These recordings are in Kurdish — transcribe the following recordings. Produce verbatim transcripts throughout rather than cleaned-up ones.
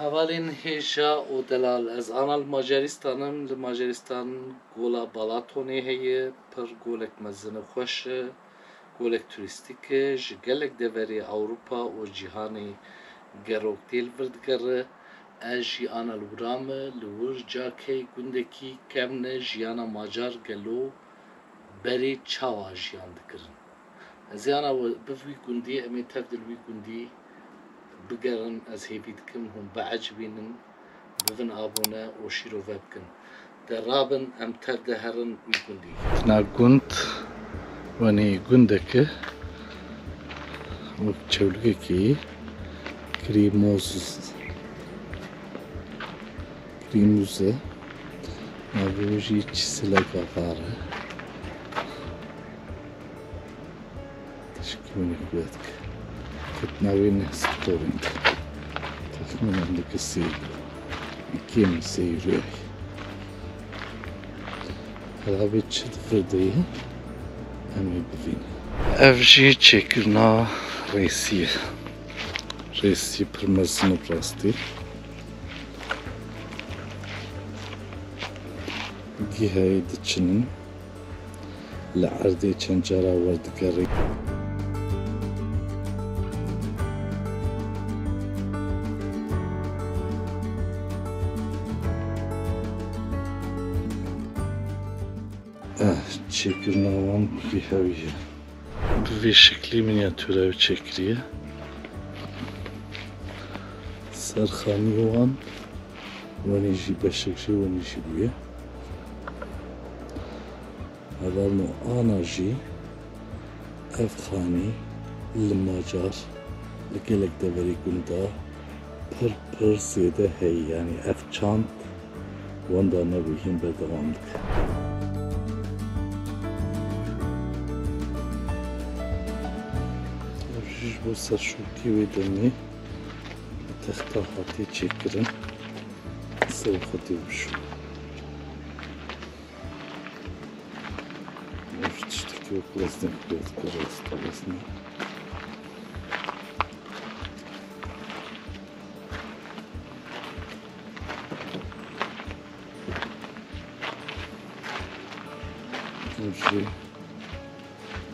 Hevalên hêja û delal, ez ana li Macaristan im. Li Macaristan gola Balatonê heye, pir golek mezin û xweş e. Golek turîstîk e, ji gelek deverê Ewropa û cîhanê gerok tê li vir digere. Ez jî ana li wira me, li wir cakey gundekî kevn e, jiyana Macar gelo berê çawa jiyan dikirin. Ez ê ana we bi vî gundî, em ê tev di li wî gundî bigerin, ez hêvî dikim hûn biecibînin, bibin abone û şîrove bikin. De rabin, em tev de herin wî gundî. Tina gund, wenî gundeke wek çewlikekî kirîmoz, kirîmûz e. Navê wê jî çîsileka xar e. Tişkî min xuya dike. Ketina wê neh sitorin. Texmînan dike sê euro. Kêm sê euroyê. Hela vê çi di vir de ye? Em ê bivînin. Ev jî çêkirina rêsiyê. Rêsiyê pir mezin e bi rastî. Gihayê diçinin. Li erdê çend cara werdigerî. Eh, çêkirina wan bi vî hewî ye. Bi vî şiklî minyatûra wî çêkiriye. Ser xanî wan, wenî jî beşek jî wenî jî bûye. Hevalno ana jî ev xanî li Macar, li gelek deverê gunda pir pir zêde heye. Yanî ev çand wenda nebû, hîn berdewam dike. Ev jî ji bo serşokê wê demê bi texta hatiye çêkirin. Ser xwe tê bişo. Ev tiştekî wek wezne xuya dike, rast wezne. Ev jî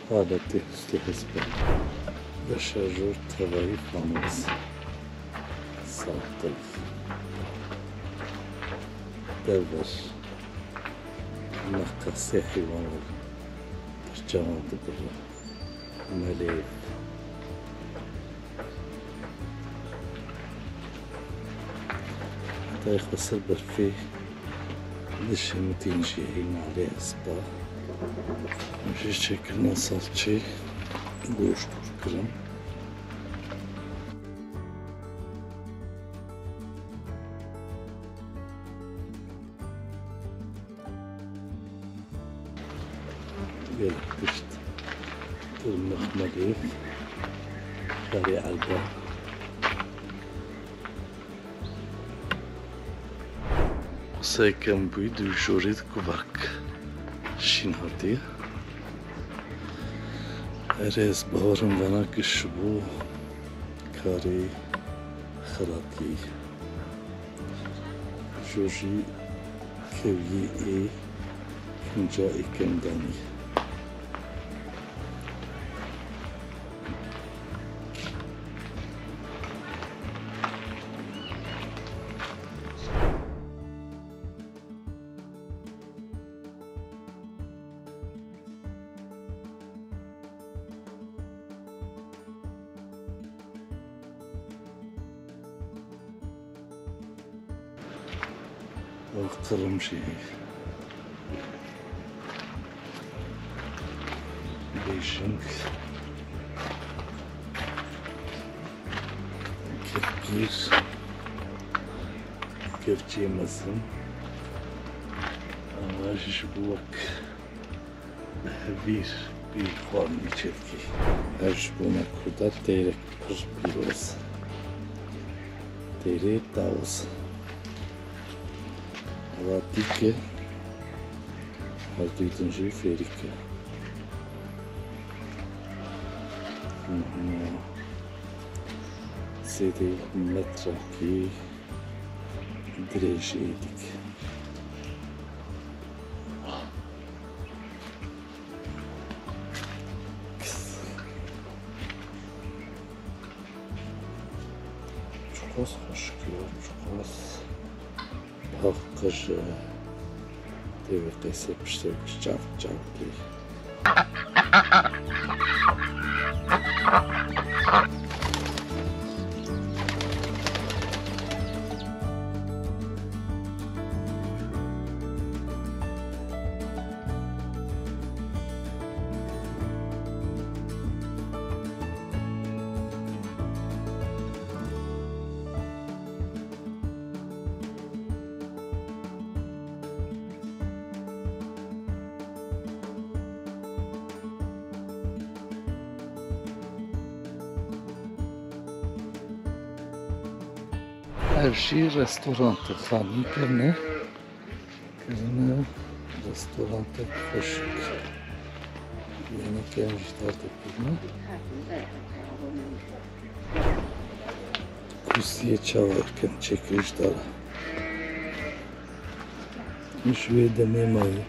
haletê hestê hesp e. Beşa jor tevayî fanûs. Saxtel. Dever. Meqasê heywanan. Pirçewan dibire. Melêv. Heta xweser berfê dişemitîn jî heyî nalê hespa. Em jî çêkirina salçê goşt kûr kirin. Gelek tişt. Tirmix melê. Karê elba. Qiseyek em bûyî di jorê di guvak şîn hatiye. Erê ez bawerim vana giş bû karê xelatiyê. Jojî keviyê ê kinca êkem danî. Ev qirim jî heye. Bêjing. Kevgîr. Kevçiyê mezin. Ava jî ji bo wek hevîr bî xwarinê çêdikî. Ev ji bo me Kurda teyrek pir pîroz. Teyrê Tawus. Eva dîk e. Her du din jî fêrîk e. Sêdê metrakî. Dirêj êdîk. Çiqas xweşik e, çiqas paqij e. Tê wê qeysê piştê wê çavk çavkê. Ev jî restorant e, xanî kirine. Kirine restorantek xweşik. Yeniken jî derdikirine. Kursiyê çawa dikin çêkirîş dara. Min ji wê demê mayî.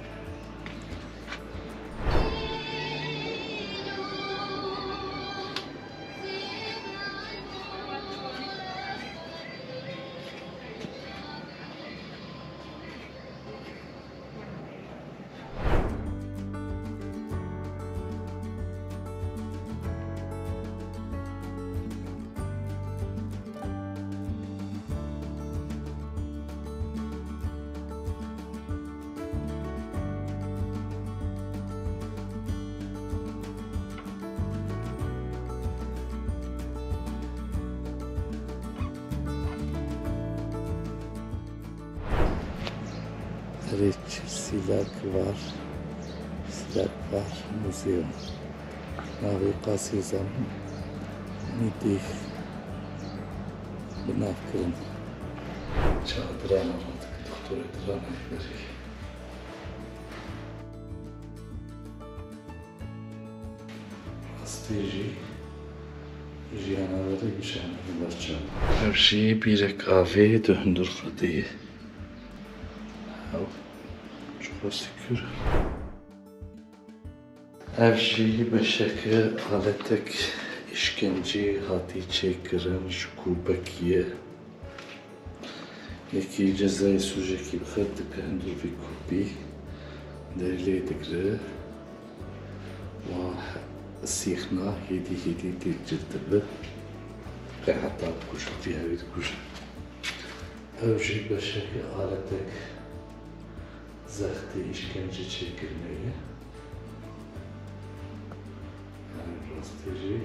Erê, Sîlak Var, Sîlak Var Museum. Navê qasî zam nî tê bi nav kirin. Çawa dirana, doktorê dirana berê. Rastî jî jiyana verê gişane li ber çav. Ev jî bîrek avê di hundir xwe de ye. Ew çiqas kûr. Ev jî beşeke aletek îşkencê hatî çêkirin ji kûbekî ye. Yekî cezayê sûcekî bi xet dike hundir vî kûpî, derî lê digre, wa sîxna hêdî hêdî tê cil dibe, qe heta bikuje, vî hevî dikuje. Ew jî beşeke aletek zextê îşkence çêkirinê ye. Yanî rastî jî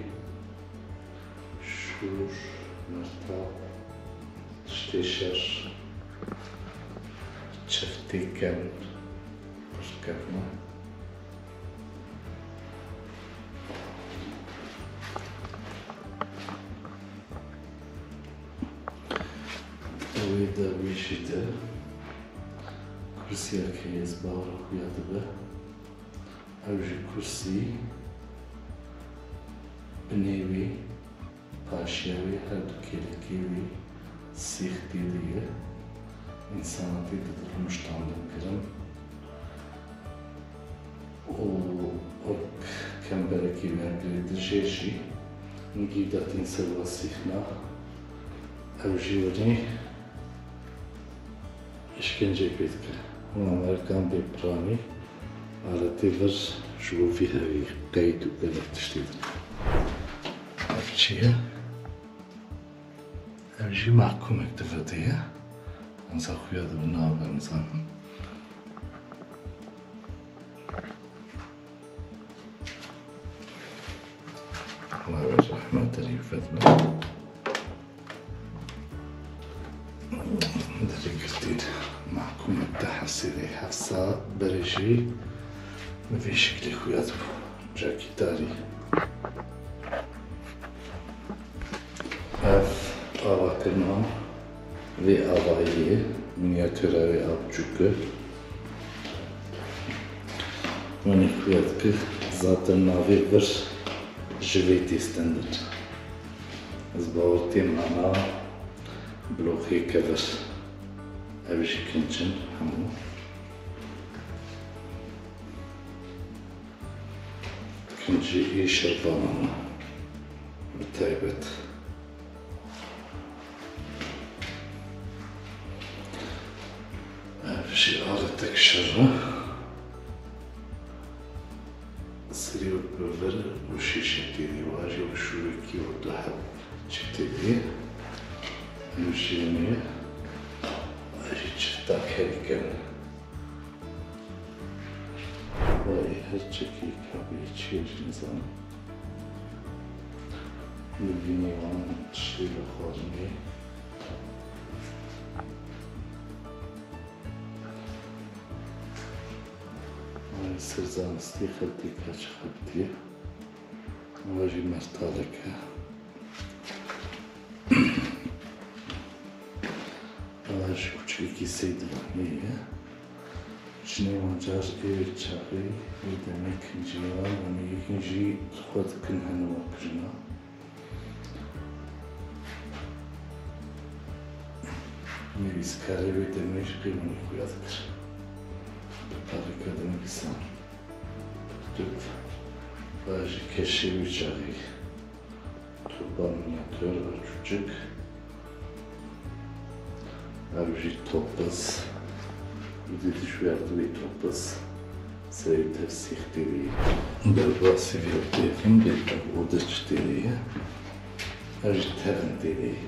şûr, mertab, tiştê şer, çeftê kevn, pir kevn e. Wê de wî jî de kursiyek heye, ez bawer xuya dibe. Ew jî kursî binê wî, paşiya wî, her du kêlekê wî sîx tê de ye. Însana tê de dirin, ştandin kirin. Û wek kemberekî wê hevgirê dijê jî nigî datîn ser wa sîxna. Ew jî wenê îşkenceyê pê dike. Hûn Amerîkan bê piranî aletê vir ji bo vî hevî qeyd û gelek tiştê din. Ev çi ye? Ev jî mahkûmek di vir de ye. Ensa xuya dibe nabe, nizanim. Allah we zehmet derî fedme. Derî girtî mahkûmek de hesîrê hefsa berê jî bi vî şiklî xuya dibû. Cakî tarî. Ev avakirina vê avayî ye, mînyatûra wê a biçûk e. Wenê xuya dike, zaten navê vir ji vê tê stendin. Ez bawer têm ana bloxê kevir. Ev jî kinc in hemû. Kincê ê şervanan e. Bi taybet. Ev jî aletek şer e. Serî wek bi vir û şêşek tê dî, wa jî wek şûrekî û du heb çik tê dî. Ev jî ne. Wa jî çifta kerî kin. Wa ê her çekî kabê çi ye jî nizanim. Li vînê wan tiştê li xwarinê. Ay, ser zanistî xeltê kaç xebitî. Ewa jî mertalek e. Ewa jî kuçikekî Seydî ye. Jinê wan car ê çaxê ê demê kincê wan, em ê yekîn jî xwe dikin hene wan kirina. Nivîskarê wê demê jî qîmînî xuya dikir. Bi parêka dinivîsan. Tut. Va jî keşê wî çaxî. Topa mînyatûr a çûçik. Ev jî topaz. Dî dişwerdibî topaz. Serê tev sîx tê de ye. Derbasî vê têvin bê ev ode çi tê de ye. Ev jî tevin tê de ye.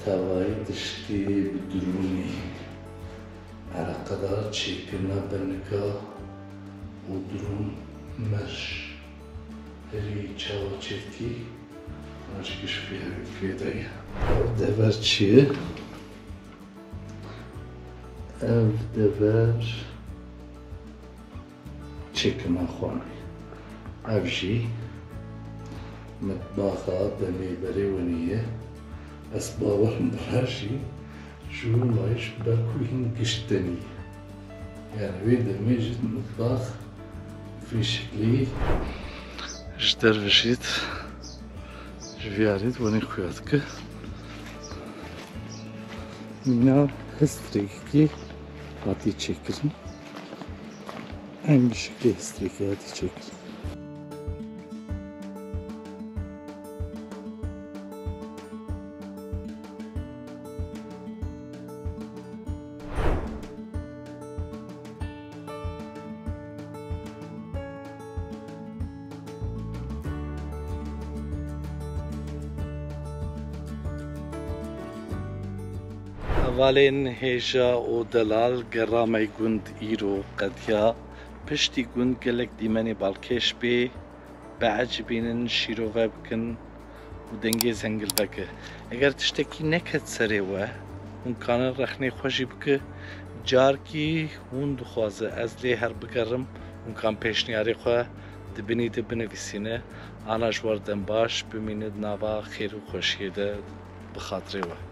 Tevayî tiştê bi dirûnê. Eleqedar çêkirina bernika û dirûn merj. Herî çawa çêdikî? Merj kişfî herî pê de ye. Ev dever çi ye? Ev dever çêkirina xwanê. Ev jî mitbaxa demê berê wenî ye. Ez bawerim bira jî ji wî layî ji ber ku hîn gişt tenî ye. Yani wê demê jî mitbax vî şiklî ji derve jî ji vî arê wenî xuya dike. Mîna histrêkî hatî çêkirin. Eynî şeklê histrêkê hatî çêkirin. Hevalên hêja û delal, gera me gund îro qediya. Piştî gund gelek dîmenê balkêş bê, biecibînin, şîrove bikin û dengê zengil veke. Eger tiştekî neket serê we, hûn kanin rexnê xwe jî bike. Carkî hûn dixwaze ez lê her bigerim, hûn kan pêşniyarê xwe di binî de binivîsîne. Ana ji we re dem baş, bimîne di nava xêr û xweşiyê de, bi xatirê we.